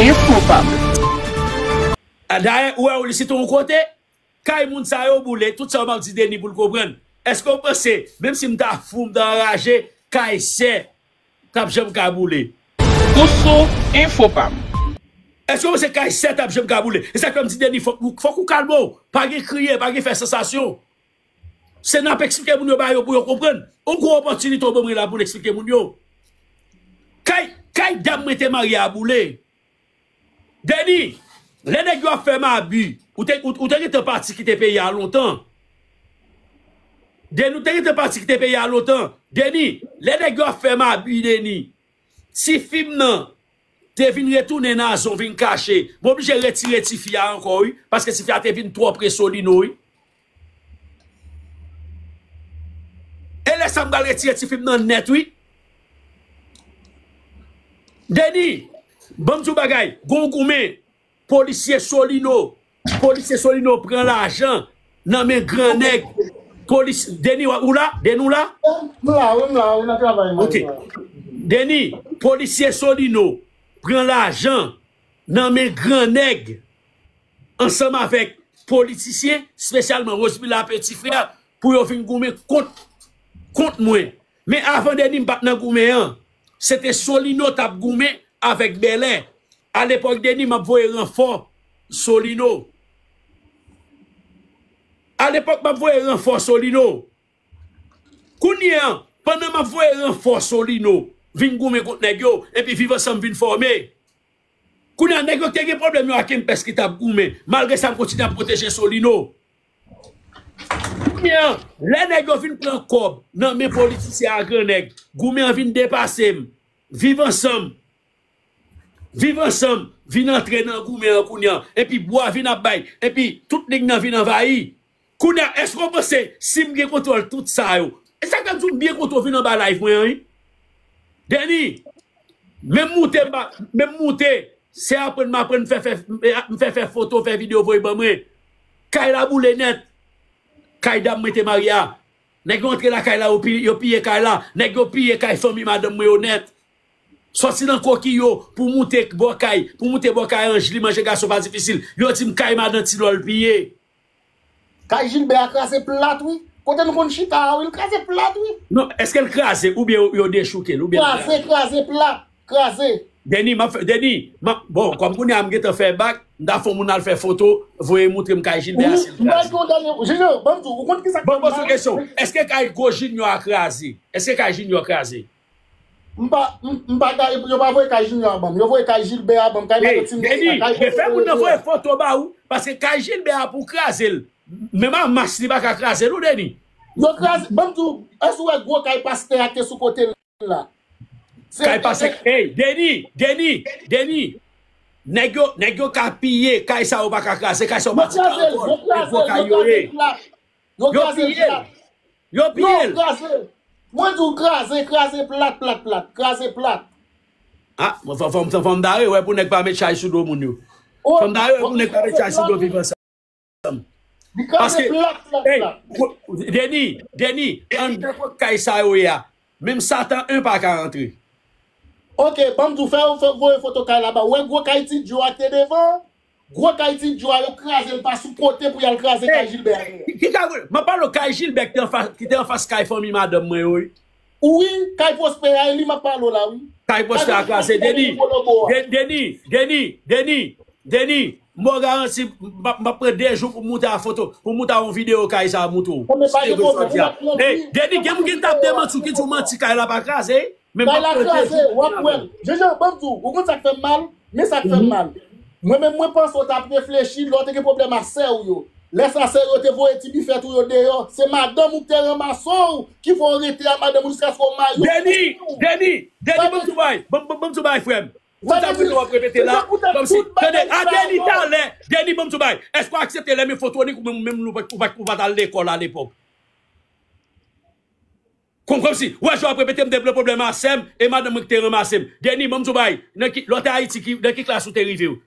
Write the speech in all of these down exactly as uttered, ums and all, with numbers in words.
Enfo pa m. A, dayè, ou wè, ou li sitou yon kote, kay moun sa yo boule, tout sa yo m ap di Denis pou l konprann. Èske w panse, menm si m ta fou, m ta anraje, kay sè t ap janm ka boule? Ou sou Enfo pa m. Èske w panse kay sè t ap janm ka boule? E sa k fè m di Denis, fòk, fòk ou kalme w. Pa gen kriye, pa gen fè sansasyon. Se n ap eksplike moun yo bagay yo pou yo konprann. Yon gwo opòtinite w ban mwen la pou n eksplike moun yo. Kay, kay dam mwen te marye a boule. Denis, lè nèg yo ap fè mabi, ou te, ou, ou te gentan pati kite peyi a lontan. Denis, ou te gentan pati kite peyi a lontan. Denis, lè nèg yo ap fè mabi, Denis, tifi m nan te vin retounen nan zòn vin kache. Mwen oblije retire tifi a ankò, wi, paske tifi a te vin twò pre Solino, wi. E lè sa m pral retire tifi m nan nèt, wi. Denis, ban m di w bagay, gon goumen, polisye Solino, polisye Solino pran lajan nan men gran nèg. Polis, Denis, ou la? Denis, ou la? M la, wi, m la, wi, nan travay, mwen. Ok. Denis, polisye Solino pran lajan nan men gran nèg ansanm avèk politisyen, espesyalman Rosebila Petit Frère, pou yo vin goumen kont, kont mwen. Men avan Denis m pa t nan goumen an. Se te Solino t ap goumen avèk Bèlè. Alepòk Denis m ap voye ranfò Solino. Alepòk m ap voye ranfò Solino. Kounye an, pandan m ap voye ranfò Solino vin goumen kont nèg yo, epi Viv Ansanm vin fòme. Kounye a, nèg yo te gen pwoblèm yo ak Kempès ki t ap goumen. Malgre sa, m kontinye ap pwoteje Solino. Kounye a, lè nèg yo vin pran kòb nan men politisyen a gran nèg, goumen an vin depase m. Viv Ansanm. Viv Ansanm vin antre nan goumen an kounye a. Epi bwa vin ap bay. Epi tout nèg nan vin anvayi. Kounye a, èske w panse si m gen kontwòl tout sa yo? E sa k fè m di w m byen kontan w vin anba live mwen an, wi. Denis, menm moute, m pa, menm moute, se aprann m aprann fè, fè, m fè, fè foto, fè videyo, voye ban mwen. Kay la boule nèt. Kay dam mwen te marye a. Nèg yo antre lakay la, yo pi-, yo piye kay la. Nèg yo piye kay fanmi madanm mwen yo nèt. Sòti nan Kokiyo pou moute bò kay, pou moute bò kay Anjli, manje gason pa difisil. Yo di m kay madan Tilòl piye. Kay Jilbè a kraze plat, wi. Kote nou konn chita a, wi, l kraze plat, wi. Non, èske l kraze oubyen yo, yo dechouke l, oubyen l kraze, kraze plat, kraze. Denis, m ap fè, Denis, m ap, bon, kòm kounye a m gentan fè bak, m ta fè yon moun al fè foto, voye moutre m kay Jilbè a si l kraze. Bon, bon, sou kesyon. Èske kay gwo Junior a kraze? Èske kay Junior kraze? M pa, m, m pa gade, yo pa voye kay Junior a ban m. Yo voye kay Jilbè a ban m. Kay Hey, Madanm Denis, kay refè moun nan voye foto ba ou, paske kay Jilbè a pou kraze l. Menm a mas li pa ka kraze l, ou Denis. Yo kraze, ban m di w, èske w wè gwo kay pastè a ki te sou kote l la? Kay pastè, hey, Denis, Denis, Denis. Nèg yo, nèg yo ka piye, kay sa yo pa ka kraze, kay sa yo pa ti ka ankò. E gwo kay yo ye. Yo piye l. Yo piye l. Non, kraze. Mwen di w kraze, kraze plat, plat, plat. Kraze plat. Ah, fò, fò, fò, fò m dare, wè pou nèg pa met chay sou do moun yo. Fò m dare, wè pou nèg pa met chay sou do Viv Ansanm. Li kraze plat, plat, plat. Denis, Denis, anndan kot kay sa yo ye a, menm Satan en pa ka rantre. Ok, ban m di w, fè, fè voye foto kay la ba. Wè gwo kay Ti Djo a te devan? Gwo kay Ti Djo a, yo kraze l pa sou kote pou y al kraze kay Jilbè a. Ki, ki kay, m ap pale w kay Jilbè ki te anfas, ki te anfas kay fanmi madanm mwen yo, wi. Wi, kay Pwospè a, e li m ap pale w la, wi. Kay Pwospè a kraze, Denis. De-, Denis, Denis, Denis, Denis, m ba w garanti, m ap, m ap pran de jou pou m moute a foto, pou m moute a yon videyo kay sa a moute w. Bon, men pa gen pwoblèm, ou ap pran. Hey, Denis, gen moun ki t ap demanti w, ki di w manti kay la pa kraze. Kay la kraze, w ap wè l. Jeje, ban m di w, ou konn sa k fè m mal? Men sa k fè m mal. Mwen menm, mwen panse w t ap reflechi lè w te gen pwoblèm ak sè w yo. Lè sa, sè yo te voye ti bifèt ou yo deyò. Se madanm ou k te ranmase w, ki fè w rete a madanm ou jiskaske w marye w. Denis, Denis, Denis, ban m di w bagay, ban m, ban m, ban m di w bagay, frè m. Ou t ap rete w ap repete la, kòmsi, tande, a Denis talè, Denis, ban m di w bagay, èske w aksepte lè men foto Nick ou menm, ou menm ou pa, ou pa, ou pa t al lekòl alepòk? Kòm, kòmsi, w wè jan w ap repete m te pran pwoblèm a sè m, e madanm mwen ki te ranmase m. Denis, ban m di w bagay, nan ki, lè w te Ayiti, ki, nan ki klas ou te rive w?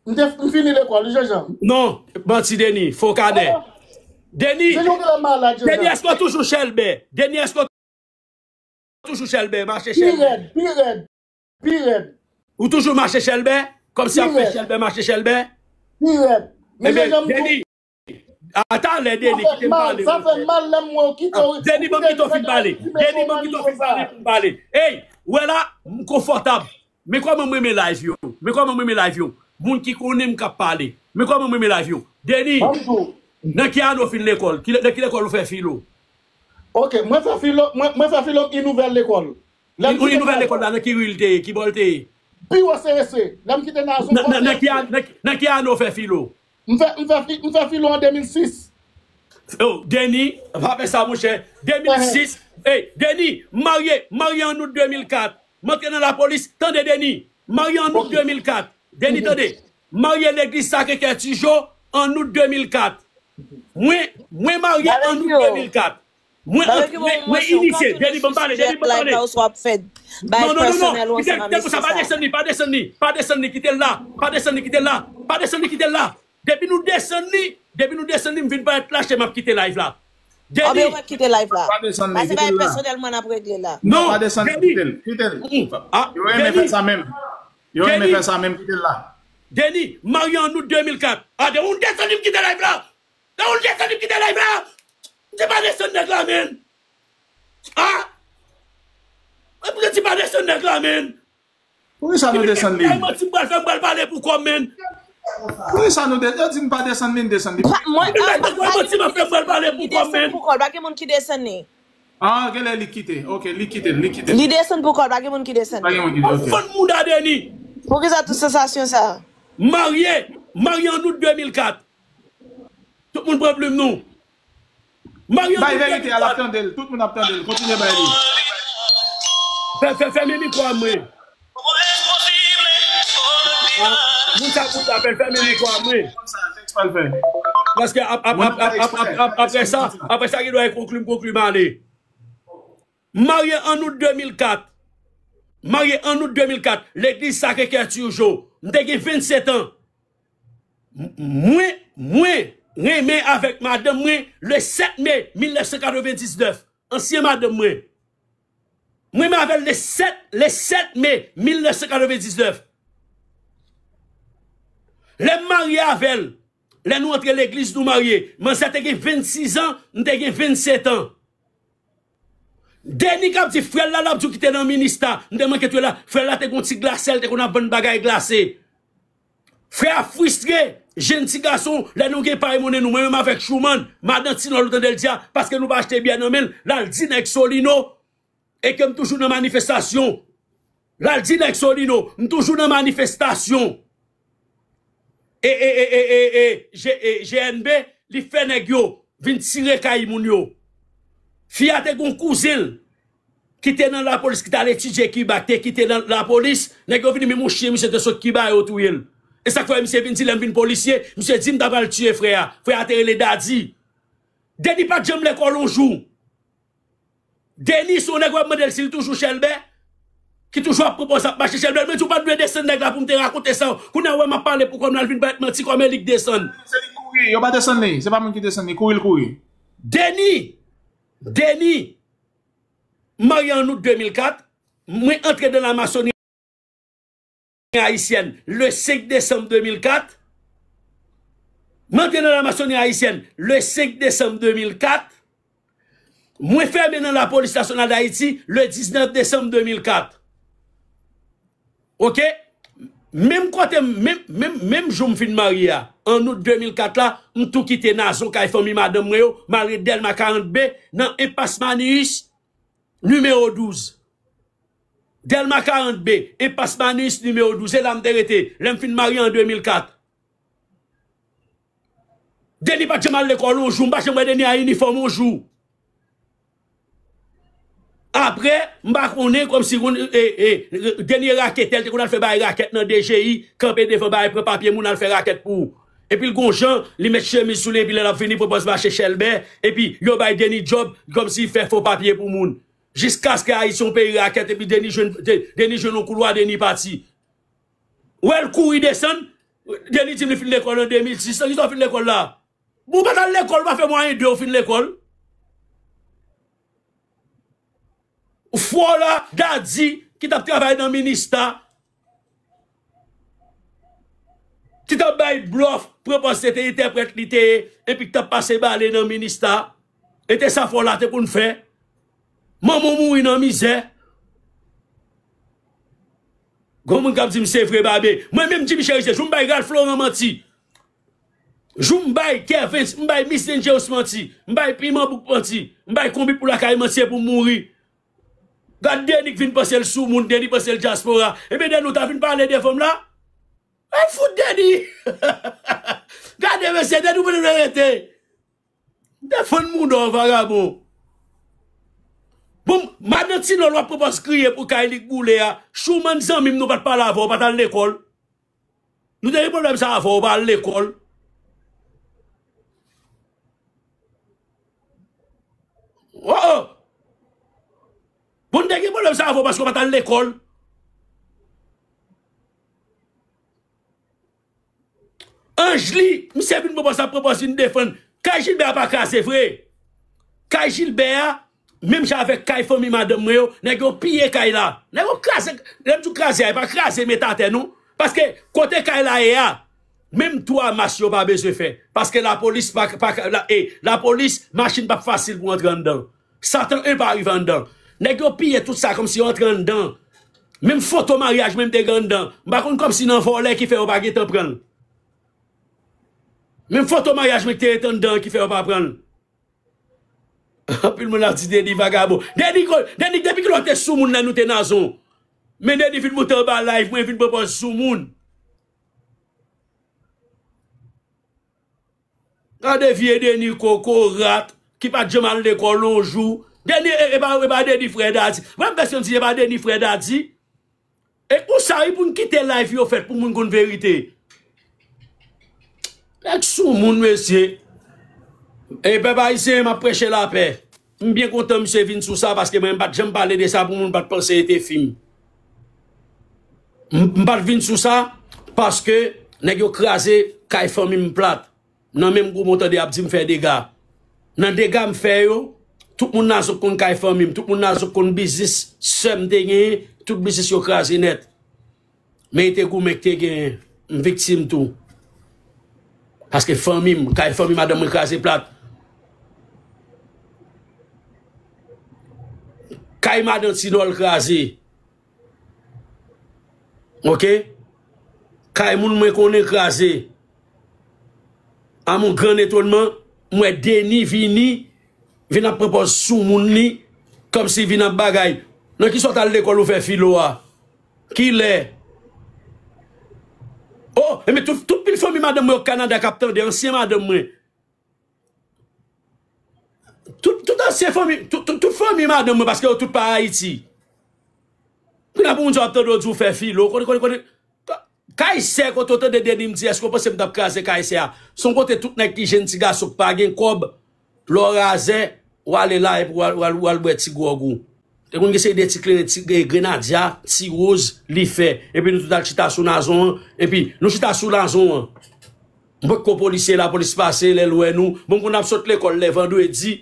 M te, m fini lekòl, wi, Jeje. Non, manti, Denis, fo kadè. Denis, Denis, èske w toujou Chèlbè? Denis, èske w toujou Chèlbè, mache Chèlbè? Pi rèd, pi rèd, pi rèd. Ou toujou mache Chèlbè? Kòmsi ap fè chèlbè mache chèlbè. Pi rèd. Men Ebyen, jan m di w, Deni, a talè, Deni, kite m pale. Sa fè m mal lè m wè w kite w. Deni, ban m kite w fin pale. Deni, ban m kite w fin pale pou m pale. Ey, wè la, m konfòtab. Men kòman m renmen live yo. Men kòman m renmen live yo. Moun ki konnen m k ap pale. Men kòman m renmen live yo. Deni, nan ki ane w fin lekòl? Ki, nan ki lekòl ou fè filo? Ok, mwen fè filo, mwen, mwen fè filo, yon nouvèl lekòl. Lè m kite nouvèl lekòl la, nan ki ri l te ye, ki bò l te ye? Pi wo C E C. Lè m kite Nazon, nan, nan, nan ki an-, nan, nan ki ane w fè filo? M fè, m fè, fi- m fè filo an de mil sis. Oh, Deni, pa fè sa, monchè. De mil sis. Ey, Deni, m marye, m marye an out de mil kat. M antre nan lapolis, tande, Deni. M marye an out de mil kat. Deni, tande. M marye legliz Sacré-Cœur Tijo an out de mil kat. Mwen, mwen marye an out de mil kat. Mwen, mwen, mwen inisye. Deni, ban m pale, Deni, ban m pale. Non, non, non, non. Kite, kite konsa, pa desann li, pa desann li, pa desann li, kite l la. Pa desann li, kite l la. Pa desann li, kite l la. Depi nou desann li, depi nou desann li, m vin parèt lache, m ap kite live la. Deni. Anben, w ap kite live la. Pa desann li, kite l la. Pase bagay pèsonèl mwen ap regle la. Non, pa desann li, kite l, kite l. Yo renmen fè sa menm. Yo renmen fè sa menm, kite l la. Deni, marye an out de mil kat. A, depi w desann li, m kite live la. Depi w desann li, m kite live la. M di pa desann nèg la, menn. A! Mwen di pa desann nèg la, menn. Poukisa nou desann li? Ay, manti m pral fè, m pral pale pou kò m, menn. Poukisa nou de-, yo di n pa desann li, n desann li. Mwen, mwen, mwen, manti m ap fè, m pral pale pou kò m, menn. Li desann pou kò l, pa gen moun ki desann li. Ah, genlè li kite. Ok, li kite, li kite. Li desann pou kò l, pa gen moun ki desann li. Pa gen moun ki desann. Fann mouda Deni. Poukisa tout sansasyon sa? Marye, marye an out de mil kat. Tout moun pran plim nou. Marye an out de mil kat. Bay verite a, l ap tande l. Tout moun ap tande l. Kontinye bay li. Fè, fè, fèmen mikwo a mwen. Ah, moun sa kout apèl, fèmen mikwo a mwen. Paske ap, ap, ap, ap, ap, ap, ap, apre sa, apre sa, ki dwe konkli m, konkli m ale. M marye an out de mil kat. M marye an out de mil kat. Legliz Sacré-Cœur Turgeau. M te gen vennsetan. M-, mwen, mwen renmen avèk madanm mwen le sèt me mil nèf san katrevendiznèf. Ansyen madanm mwen. Mwen renmen avè l le sèt, le sèt me mil nèf san katrevendiznèf. Lè m marye avè l, lè nou antre legliz, nou marye. Manzè te gen vennsis an, m te gen vennsetan. Deni k ap di frè l la, l ap di w ki te nan Minista. M te manke twe la. Frè l la te gon ti glasè, l te konn ap vann bagay glase. Frè a fristre, jenn ti gason, lè nou gen pay monnen nou. Mwen menm avèk Chouman, madan Tinòl, ou tande l di a, paske nou pa achte byè nan men l, l al di nèg Solino, e ke m toujou nan manifestasyon. L al di nèg Solino, m toujou nan manifestasyon. E, e, e, e, e, e, G-, e, G N B, li fè nèg yo vin tire kay moun yo. Fi a te gon kouzen l ki te nan lapolis, ki t al etidye Kiba, ki te kite nan lapolis, nèg yo vini, men monchè, misye te sot Kiba, yo touye l. E sa k fè misye vin di, lè m vin polisye, misye di m ta pral tiye frè a. Frè a te rele Dadi. Deni pa t janm lekòl yon jou. Deni se yon nèg w ap mande l si l toujou chèlbè, ki toujou ap pran pòz ap mache chèlbè. Mwen di w pa t dwe desann nèg la pou m te rakonte sa. Kounye a w wè m ap pale pou kò m, l al vin parèt manti kòm e li k desann. Se li k kouri, yo pa desann li. Se pa moun ki desann li, kouri l kouri. Deni, Deni, m marye an out de mil kat, mwen antre nan la masonri ayisyèn le senk desanm de mil kat. Mwen antre nan la masonri ayisyèn le senk desanm de mil kat. Mwen fèmen nan Lapolis Nasyonal d Ayiti le diznèf desanm de mil kat. Oke? Menm kote, menm, menm, menm jou m fin marye a, an out de mil kat la, m tou kite Nazon kay fanmi madanm mwen yo, m al ret Dèlma karant B, nan enpas Maniyis, nimewo douz. Dèlma karant B, enpas Maniyis, nimewo douz. E la m te rete, lè m fin marye an de mil kat. Deni pa t janm al lekòl yon jou, m pa janm wè Deni a inifòm yon jou. Apre, m pa konnen, kòmsi, e, e, Deni raketè, l te konn al fè bagay rakèt nan D G I, kanpe devan bagay, pran papye moun, al fè rakèt pou ou. Epi l gon jan, li met chemiz sou li, epi lè l ap vini, pran pòz mache chèlbè, epi yo bay Deni djòb, kòmsi fè fo papye pou moun. Jiskaske Ayiti yon peyi rakèt, epi Deni jwenn, De-, Deni jwenn yon koulwa, Deni pati. Wè l kouri desann, Deni di m li fin lekòl an de mil sis, kisa w fin lekòl la? Bon, ou pa t al lekòl, ou pa fè mwayen de w fin lekòl. Fwola, Dadi, ki t ap travay nan Minista, ki t ap bay blòf, pran pòz se te entèprèt li te ye, epi ki t ap pase bale nan minista. E te sa fò la te konn fè. Manman w mouri nan mizè. Gon moun k ap di m se vre, Babe. Mwen menm, Jimmy Cherizier, jou m bay Ralph Laurent manti. Jou m bay Kervens, m bay Miss Dangerous manti. M bay Piman Bouk manti. M bay Konbit pou Lakay manti, se pou m mouri. Gad Denis k vin panse l sou moun, Denis panse l dyaspora. Ebyen, Denis, ou ta vin pale devan m la? Al fout Denis! Gade, mesye, Denis, ou pa t dwe rete. Defann mouda w, vagabon. Bon, madan Tinòl, w ap pran pòz kriye pou kay li k boule a. Chouman, zanmi m, nou pa t pale avè w, w pa t al lekòl. Nou te gen pwoblèm sa avè w, w pa al lekòl. Oh, oh! Bon, nou te gen pwoblèm sa avè w paske w pa t al lekòl. Anjli, misye vin pran pòz, pran pòz vin defann. Kay Jilbè a pa kraze vre. Kay Jilbè a, menm jan avèk kay fanmi madanm mwen yo, nèg yo piye kay la. Nèg yo kraze, lè m di w kraze a, e pa kraze met atè non. Paske kote kay la ye a, menm twa mach yo pa bezwen fè. Paske lapolis pa, pa, la, e, lapolis, machin p ap fasil pou antre anndan. Satan en pa rive anndan. Nèg yo piye tout sa kòmsi yo antre anndan. Menm foto maryaj mwen m te gen anndan. M pa konn kòmsi nan vòlè ki fè yo pa gentan pran l. Menm foto maryaj mwen ki te ret anndan ki fè yo pa pran l. Anpil moun ap di Denis vagabon. Denis, ko- Denis, depi kilè w te sou moun lè nou te Nazon? Men Denis vin monte anba live mwen, vin pran pòz sou moun. Gade vye Denis kokorat, ki pa t janm al lekòl yon jou. Denis, e, e pa, e pa Denis frè Dadi. Mwen, m pèsonn di, e pa Denis frè Dadi. E konsa, wi, pou n kite live yo fèt, pou moun konn verite. Nèg sou moun, mesye. E pèp ayisyen, m ap preche lapè. M byen kontan misye vin sou sa, paske mwen, m pa t janm pale de sa pou moun pa t panse e te fim. M, m pa t vin sou sa, paske nèg yo kraze kay fanmi m plat. Nan menm gwoup, ou tande y ap di m fè dega. Nan dega m fè yo, tout moun Nazon konn kay fanmi m, tout moun Nazon konn biznis sè m te genyen, tout biznis yo kraze nèt. Men e te goumen k te genyen, m viktim tou. Paske fanmi m, kay fanmi madanm mwen kraze plat. Kay madan Tinòl kraze. Oke? Kay moun mwen konnen kraze. A mon gran etonnman, m wè Denis vini, vin ap pran pòz sou moun li, kòmsi vin ap bagay. Nan ki sa w t al lekòl ou fè filo a? Kilè? Oh, enben tout, tout pil fanmi madanm mwen yo Kanada k ap tande, ansyen madanm mwen. Tout, tout ansyen fanmi, tout, tout, tout fanmi madanm mwen, paske yo tout pa Ayiti. Kounye a pou moun sa w ap tande w di w fè filo, kote, kote, kote, kay sè kote w tande Denis m di, èske w panse m t ap kraze kay sè a? Se yon kote tout nèg ki jèn ti gason k pa gen kòb, lè w razè, w ale la epi w al, w al, w al bwè ti gwòg ou. Te konn gen seri de ti kleren, ti gre-, grenadya, ti woz, li fè. Epi nou tout al chita sou Nazon an. Epi nou chita sou Nazon an. Mwen ko polisye, lapolis pase, lè l wè nou. Bon, pou n ap sot lekòl lè vandredi,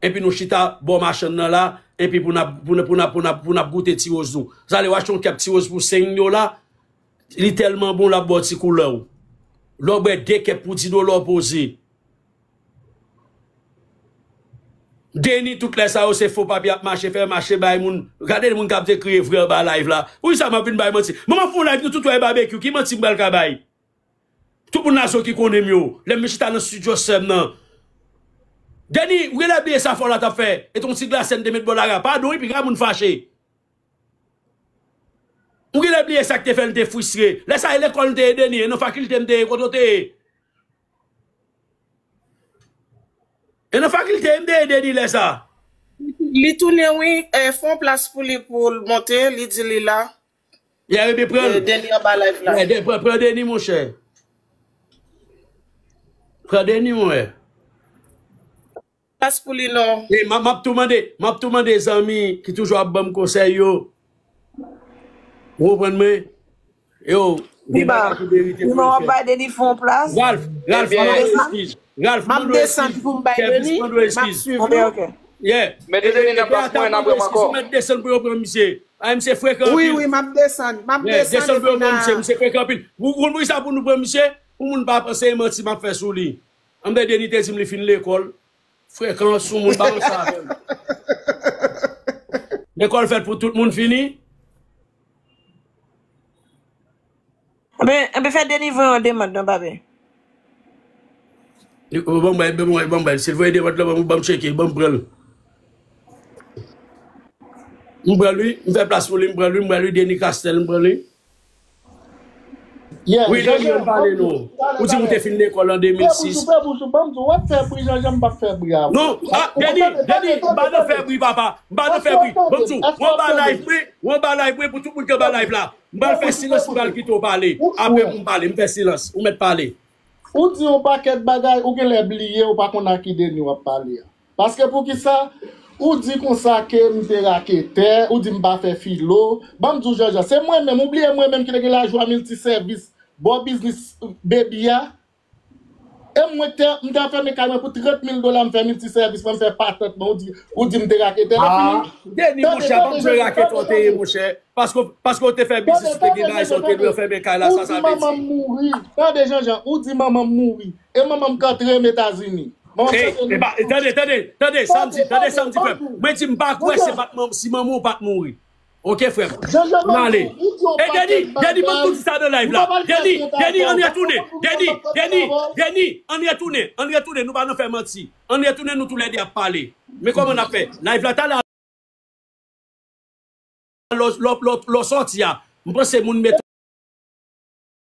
epi nou chita bò machann nan la, epi pou n ap, pou n, pou n ap, pou n ap, pou n ap goute ti woz nou. Zale w achte yon kèp ti woz pou senk dola, li tèlman bon, l ap ba w ti koulè w. Lè w bwè de kèp pou di dola w poze. Denis, tout lè sa yo, se fo papye ap mache, fè mache bay moun. Gade moun k ap dekriye vre anba live la. Poukisa m ap vin bay manti? Mwen, m ap fè yon live, nou tout wè e babekyou. Ki manti m pral ka bay? Tout moun Nazon ki konnen m yo. Lè m chita nan estidyo sè m nan. Denis, ou genlè bliye sa fò la t ap fè. E t on ti glasè m te met bò lari a. Padon, wi, piga moun fache. Ou genlè bliye sa k te fè l te fristre. Lè sa e lekòl m te ye, Denis, e nan fakilte m te ye, kote w te ye? E nan fakilte m te ye, Denis, lè sa. Li tounen, wi, eh, fè yon plas pou li pou l monte, li di li la. Ya, ebyen, pran l. Eh, Denis anba live la. Ya, de, pran, pran Denis, monchè. Pran Denis, monchè. Plas pou li non. E m ap, m ap tou mande, m ap tou mande zanmi ki toujou ap ban m konsèy yo. Ou konprann mwen? Yo, gen bagay pou verite pou yo fè. Ralph, Ralph, mande w eskiz. Ralph, mande w eskiz. Kèvis, mande w eskiz. Yeah. Mete Denis nan plas mwen, n ap wè m ankò. Mèt desann pou yo pran misye. A, misye frekan anpil. Wi, wi, m ap desann. M ap desann pou yo pran misye. Misye frekan anpil. Ou konn poukisa pou nou pran misye? Pou moun pa panse e manti m ap fè sou li. Anben Deni te di m li fin lekòl. Frekan, sou moun pa nan sa avè m. Lekòl fèt pou tout moun fini. Enben, enben fè Deni voye yon demann non, papi. Li- Bon, bon, bon, bon, bon, bon, si l voye demann lan, ban m, ban m tcheke, ban m pran l. M pran li, m fè plas pou li, m pran li, m pran li, Deni Castel, m pran li. Yeah, Wi, Jean Deni, ann Jean, pale ban m non. di, talè, Ou di ou talè. te fin lekòl an Fè bri, de mil sis. Fè bri, ban m di, w ap fè bri, Jean Jean, m p ap fè bri a. Non, ah, Deni, Deni, m pa nan fè bri, papa. M pa nan fè bri. Ban m di w, w anba live mwen, w anba live mwen pou tout moun ki anba live la. M pral fè silans, m pral kite w pale. Apre pou m pale, m fè silans. Ou mèt pale. Ou di yon pakèt bagay, ou genlè bliye, ou pa konn a ki Deni w ap pale a. Paske poukisa? Ou di konsa ke m te raketè, ou di m pa fè filo. Ban m di w, Jean Jean, se mwen menm, ou bliye mwen menm ki te gen lajwa miltisèvis, bò biznis Baby a. E mwen ki te, m te fèmen kay mwen pou trant mil dola, m fè miltisèvis, mwen m fè patant mwen, ou di, ou di m te raketè. Epi, Deni, monchè, ban m jwe raketè w te ye, monchè. Paske, paske w te fè biznis, ou te gen bagay sa, w te dwe fèmen kay la, sa, sa vle di. Ou di manman m mouri. Tande, Jean Jean, ou di manman m mouri. E manman m ka antre m Etazini. Manman m Hey, ka antre m. Epa, tande, tande, tande, sa m di, tande sa m di, frè m. Mwen di m pa kwè se pa t manm, si manman w pa t mouri. Ok, frè m. Ann ale. E Deni, Deni, ban m tou di sa nan live la. Deni, Deni, ann retounen. Deni, Deni, Deni, ann retounen. Ann retounen, nou pa nan fè manti. Ann retounen, nou toulède ap pale. Men kòman n ap fè? Live la talè lò, lò, lò, lò sòti a, m panse moun met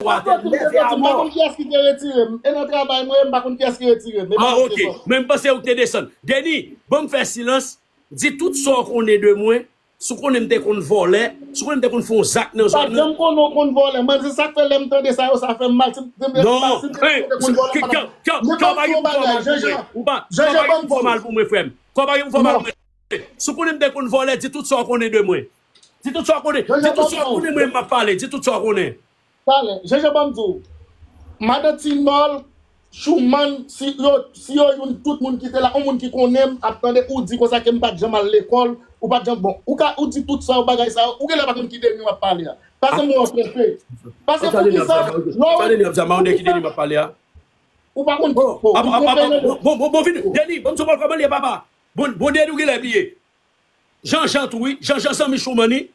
ou atè, m nève a mò. M pa konn kiyès ki te retire m. E nan travay mwen, m pa konn kiyès ki retire m. E pa Ah, mwen ok. ki te sòti. Men m panse ou te desann. Deni, ban m fè silans. Di tout sa w konnen de mwen. Si w konnen m te konn vòlè, si w konnen m te konn fè yon zak nan M pa zòn nan. Janm konnen w konn vòlè. Mwen, se sa k fè lè m tande sa yo, sa fè m mal. Si m te mal, Non, si m te konn vòlè, m pa t ap. Men ban m di yon bagay, Jean Jean. Ou pa, Jean Jean, ban m di. Ou pa gen pou fè mal pou mwen, frè m. Ou pa gen pou fè mal pou mwen. Si w konnen m te konn vòlè, di tout sa w konnen de mwen. Di tout sa w konnen. Di tout sa w konnen, mwen, m ap pale. Di tout sa w konnen. Talè, Jean Jean, ban m di w. Madan Tinòl, Chouman, si yo, si yo youn, tout moun ki te la, yon moun ki konnen m, ap tande, ou di konsa ke m pa t janm al lekòl, ou pa t janm, bon, ou ka, ou di tout sa, ou bagay sa, ou genlè pa konn ki Deni w ap pale a. Pase mwen w ap trompe. Pase poukisa, lò w. Sa Deni ap di a, ma konnen ki Deni m ap pale a. Ou pa konn, bon, ou trompe nan. Bon, bon, bon, vini, Deni, ban m di w kòman l ye, papa. Bon, bon, Deni, ou genlè bliye. Jean Jean tou, wi. Jean Jean zanmi Chouman, wi.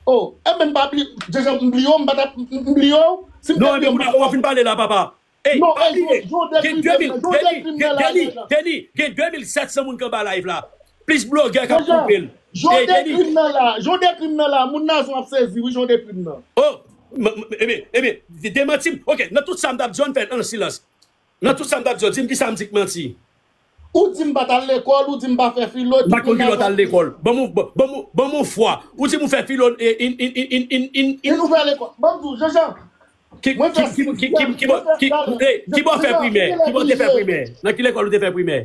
Oh, e men m pa bliye, Jean Jean, m bliye w, m pa t ap, m bliye w. Si m te bliye w, m pa t ap. Non, men ou fin pale la, papa. Ey, pa bliye. Gen de mil, Deni, Deni, Deni, gen de mil sèt san moun k anba live la. Plis blogè k ap koupe l. Ey, Deni. Jan w dekri m nan la, jan w dekri m nan la, moun nan ap sezi, wi, jan w dekri m nan. Oh, ebyen, ebyen, demanti m. Ok, nan tout sa m t ap di w, ann fè l an silans. Nan tout sa m t ap di w, di m kisa m di k manti. Ou di m pa t al lekòl, ou di m pa fè filo. M pa konn ki lè w t al lekòl. Ban m, ban m, ban m yon fwa. Ou di m ou fè filo, in, in, in, in, in, in, in. In ou fè lekòl. Ban m di w, Jean Jean. Ki, ki, ki, ki, ki, ki bò, ki, ki bò w fè primè? Ki bò w te fè primè? Nan ki lekòl ou te fè primè?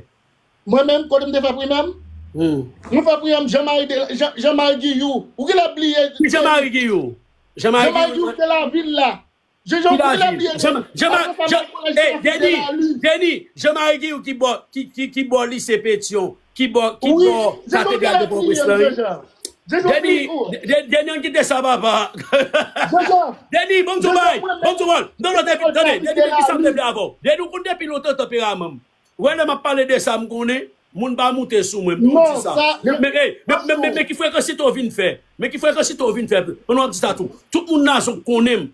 Mwen menm, kote m te fè primè m? Mwen fè primè m Jean Marie de, Jean, Jean Marie Guillou. Ou genlè bliye. Ki Jean Marie Guillou? Jean Marie Guillou. Jean Marie Guillou te lavil la. Jean Jean, ou genlè bliye. Jean, Jean, Jean, Jean, hey, Deni, Deni, Jean Marie Guillou ki bò, ki, ki, ki bò lise Petyon, ki bò, ki bò katedral de Pòtoprens lan, wi. Deni, Deni, ann kite sa, papa. Deni, ban m di w bagay, ban m di w bagay. Non, non, Deni, tande, Deni, men kisa m te vle avè w. Deni, ou konn depi lontan tanperaman m. Ou wè lè m ap pale de sa m konnen, moun pa moute sou mwen, m toujou di sa. Men, men, men, men, men, men ki frekansite w vin fè? Men ki frekansite w vin fè? Pandan w ap di sa tou. Tout moun nan zòn konnen m.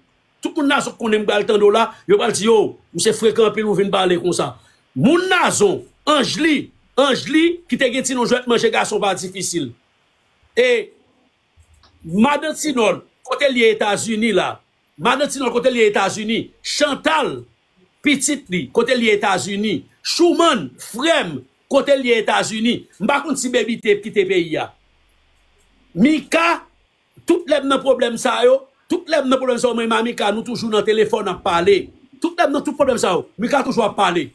Tout moun nan zòn konnen m pral tande w la, yo pral di, yo, misye frekan anpil, ou vin pale konsa. Moun nan zòn, Anjli, Anjli, ki te gen ti non jwèt manje gason pa difisil. E Madan Tinòl, kote l ye Etazini la? Madan Tinòl, kote l ye Etazini? Chantal, pitit li, kote l ye Etazini? Chouman, frè m, kote l ye Etazini? M pa konn si Baby te kite peyi a. Mika, tout lè m nan pwoblèm sa yo, tout lè m nan pwoblèm sa yo, mwen menm a Mika, nou toujou nan telefòn ap pale. Tout lè m nan tout pwoblèm sa yo, Mika toujou ap pale.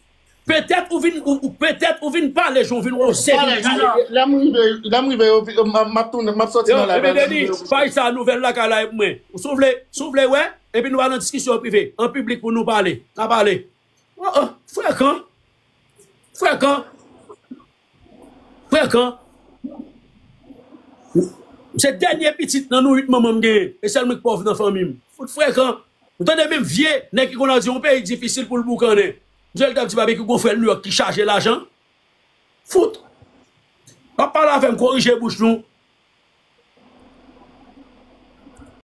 Petèt ou vin, ou, ou, petèt ou vin pale, jan w vin wose. Lè m rive, lè m rive, yo, m, m ap tounen, m ap sòti nan live la, lè m rive, yo. Paj sa nouvèl lakay la e pou mwen. Si w vle, si w vle wè, epi nou al nan diskisyon an prive, an piblik pou nou pale. N a pale. Oh, oh, frekan. Frekan. Frekan. Se dènye pitit nan nou uit manman m genyen. E sèl mwen k pòv nan fanmi m. Fout frekan. Ou tande menm vye nèg ki konn al di yon peyi difisil pou l boukannen. Misye l t ap di Babekyou gon frè l Nouyòk ki chaje lajan. Fout. W ap pale avè m, korije bouch nou.